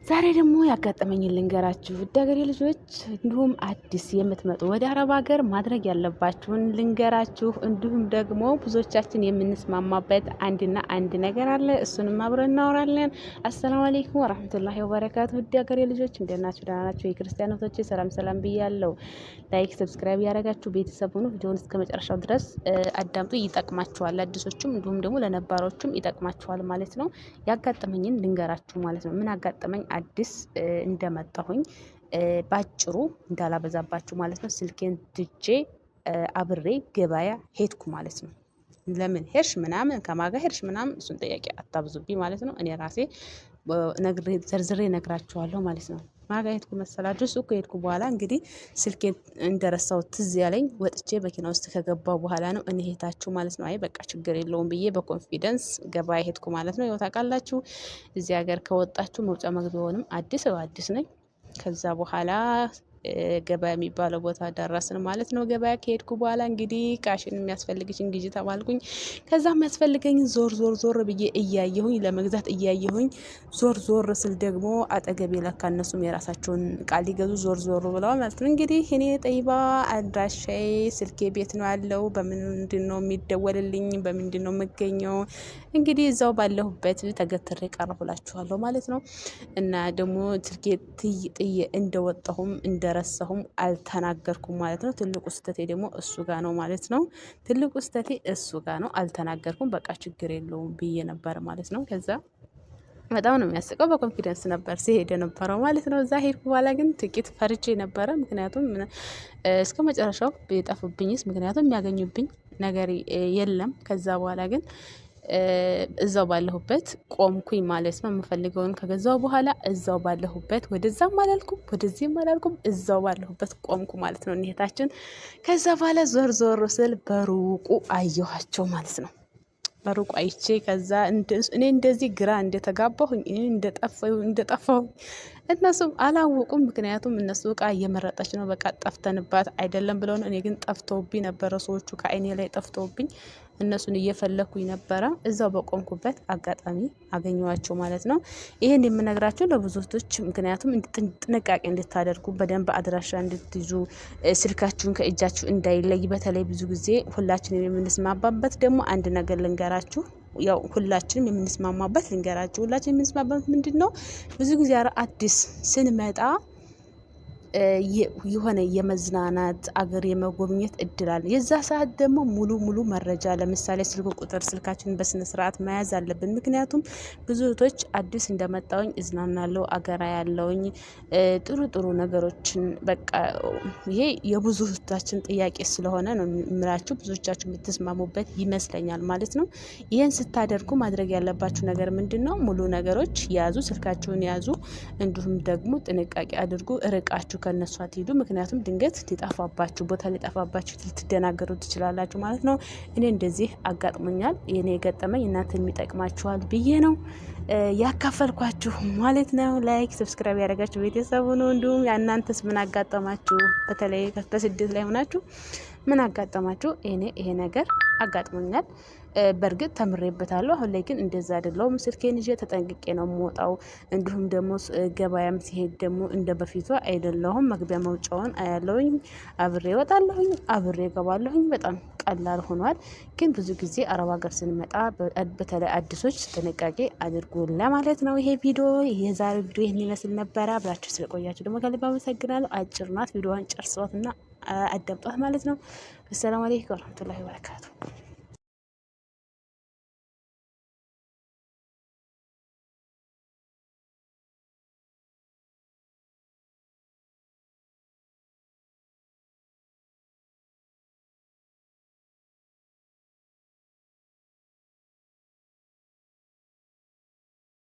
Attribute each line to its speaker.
Speaker 1: ዛሬ ደግሞ ያጋጠመኝን ልንገራችሁ ውድ ሀገሬ ልጆች፣ እንዲሁም አዲስ የምትመጡ ወደ አረብ ሀገር ማድረግ ያለባችሁን ልንገራችሁ። እንዲሁም ደግሞ ብዙዎቻችን የምንስማማበት አንድና አንድ ነገር አለ። እሱንም አብረን እናወራለን። السلام عليكم ورحمة الله وبركاته። ውድ ሀገሬ ልጆች እንዴት ናችሁ? ደህና ናችሁ? የክርስቲያን እህቶቼ ሰላም ሰላም ብያለሁ። like፣ subscribe ያደረጋችሁ ቤተሰብ ሁኑ። ቪዲዮውን እስከ መጨረሻው ድረስ አዳምጡ፣ ይጠቅማችኋል። አዲሶቹም እንዲሁም ደግሞ ለነባሮቹም ይጠቅማችኋል ማለት ነው። ያጋጠመኝን ልንገራችሁ ማለት ነው። ምን አጋጠመኝ አዲስ እንደመጣሁኝ ባጭሩ እንዳላበዛባችሁ ማለት ነው። ስልኬን ትቼ አብሬ ገበያ ሄድኩ ማለት ነው። ለምን ሄድሽ ምናምን ከማጋ ሄድሽ ምናምን እሱን ጥያቄ አታብዙብኝ ማለት ነው። እኔ ራሴ ነግሬ ዘርዝሬ ነግራችኋለሁ ማለት ነው። ማጋ ሄድኩ መሰላችሁ? ሱቅ ከሄድኩ በኋላ እንግዲህ ስልኬን እንደረሳው ትዝ ያለኝ ወጥቼ መኪና ውስጥ ከገባው በኋላ ነው። እኔ ሄታችሁ ማለት ነው። አይ በቃ ችግር የለውም ብዬ በ confidence ገባ ሄድኩ ማለት ነው። ያው ታውቃላችሁ እዚህ ሀገር ከወጣችሁ መውጫ መግቢያውንም አዲስ አዲስ ነኝ። ከዛ በኋላ ገበያ የሚባለው ቦታ ደረስን ማለት ነው። ገበያ ከሄድኩ በኋላ እንግዲህ ቃሽን የሚያስፈልግሽን ግዢ ተባልኩኝ። ከዛ የሚያስፈልገኝ ዞር ዞር ዞር ብዬ እያየሁኝ ለመግዛት እያየሁኝ ዞር ዞር ስል ደግሞ አጠገቤ ለካ እነሱም የራሳቸውን እቃ ሊገዙ ዞር ዞር ብለዋል ማለት ነው። እንግዲህ እኔ ጠይባ አድራሻዬ ስልኬ ቤት ነው ያለው። በምንድን ነው የሚደወልልኝ? በምንድን ነው የምገኘው? እንግዲህ እዛው ባለሁበት ተገትሬ ቀረሁላችኋለሁ ማለት ነው። እና ደግሞ ስልኬ ጥዬ እንደወጣሁም እንደረሳሁም አልተናገርኩም ማለት ነው። ትልቁ ስህተቴ ደግሞ እሱ ጋ ነው ማለት ነው። ትልቁ ስህተቴ እሱ ጋ ነው። አልተናገርኩም፣ በቃ ችግር የለውም ብዬ ነበር ማለት ነው። ከዛ በጣም ነው የሚያስቀው። በ confidence ነበር ሲሄድ የነበረው ማለት ነው። እዛ ሄድኩ በኋላ ግን ጥቂት ፈርቼ ነበረ። ምክንያቱም እስከ መጨረሻው ቢጠፉብኝስ፣ ምክንያቱም የሚያገኙብኝ ነገር የለም። ከዛ በኋላ ግን እዛው ባለሁበት ቆምኩኝ ማለት ነው። የምፈልገውን ከገዛው በኋላ እዛው ባለሁበት ወደዛም አላልኩም ወደዚህም አላልኩም፣ እዛው ባለሁበት ቆምኩ ማለት ነው። እህታችን ከዛ በኋላ ዞር ዞር ስል በሩቁ አየኋቸው ማለት ነው። በሩቁ አይቼ ከዛ እኔ እንደዚህ ግራ እንደተጋባሁኝ እኔ እንደጠፋሁኝ እነሱም አላወቁም። ምክንያቱም እነሱ እቃ እየመረጠች ነው፣ በቃ ጠፍተንባት አይደለም ብለው ነው። እኔ ግን ጠፍተውብኝ ነበረ። ሰዎቹ ከአይኔ ላይ ጠፍተውብኝ እነሱን እየፈለኩኝ ነበረ። እዛው በቆምኩበት አጋጣሚ አገኘኋቸው ማለት ነው። ይሄን የምነግራቸው ለብዙ እህቶች፣ ምክንያቱም ጥንቃቄ እንድታደርጉ በደንብ አድራሻ እንድትይዙ፣ ስልካችሁን ከእጃችሁ እንዳይለይ። በተለይ ብዙ ጊዜ ሁላችንም የምንስማማበት ደግሞ አንድ ነገር ልንገራችሁ። ያው ሁላችንም የምንስማማበት ልንገራችሁ። ሁላችንም የምንስማማበት ምንድን ነው? ብዙ ጊዜ አዲስ ስንመጣ የሆነ የመዝናናት አገር የመጎብኘት እድል አለ። የዛ ሰዓት ደግሞ ሙሉ ሙሉ መረጃ ለምሳሌ ስልክ ቁጥር ስልካችንን በስነ ስርዓት መያዝ አለብን። ምክንያቱም ብዙ እህቶች አዲስ እንደመጣውኝ እዝናናለሁ፣ አገራ ያለውኝ ጥሩ ጥሩ ነገሮችን በቃ ይሄ የብዙ እህቶቻችን ጥያቄ ስለሆነ ነው የምላችሁ። ብዙዎቻችሁ የምትስማሙበት ይመስለኛል ማለት ነው። ይህን ስታደርጉ ማድረግ ያለባችሁ ነገር ምንድን ነው? ሙሉ ነገሮች ያዙ፣ ስልካችሁን ያዙ። እንዲሁም ደግሞ ጥንቃቄ አድርጉ፣ ርቃችሁ ከእነሱ አትሄዱ። ምክንያቱም ድንገት ሊጠፋባችሁ ቦታ ሊጠፋባችሁ ልትደናገሩ ትችላላችሁ ማለት ነው። እኔ እንደዚህ አጋጥሞኛል። የኔ የገጠመኝ እናንተ የሚጠቅማችኋል ብዬ ነው ያካፈልኳችሁ ማለት ነው። like subscribe ያደረጋችሁ ቤተሰቡ ነው። እንዲሁም እናንተስ ምን አጋጠማችሁ? በተለይ በስደት ላይ ሆናችሁ ምን አጋጠማችሁ? እኔ ይሄ ነገር አጋጥሞኛል። በእርግጥ ተምሬበታለሁ። አሁን ላይ ግን እንደዛ አይደለሁም። ስልኬን ይዤ ተጠንቅቄ ነው የምወጣው። እንዲሁም ደግሞ ገበያም ሲሄድ ደግሞ እንደ በፊቱ አይደለሁም። መግቢያ መውጫውን አያለሁኝ። አብሬ እወጣለሁኝ፣ አብሬ እገባለሁኝ። በጣም ቀላል ሆኗል። ግን ብዙ ጊዜ አረብ ሀገር ስንመጣ በተለይ አዲሶች ጥንቃቄ አድርጉ ለማለት ነው። ይሄ ቪዲዮ የዛሬው ቪዲዮ ይህን ይመስል ነበረ። አብራችሁ ስለቆያችሁ ደግሞ ከልብ አመሰግናለሁ። አጭር ናት። ቪዲዮዋን ጨርሷትና አዳምጧት ማለት ነው። አሰላሙ አለይኩም ወረህመቱላሂ ወበረካቱ።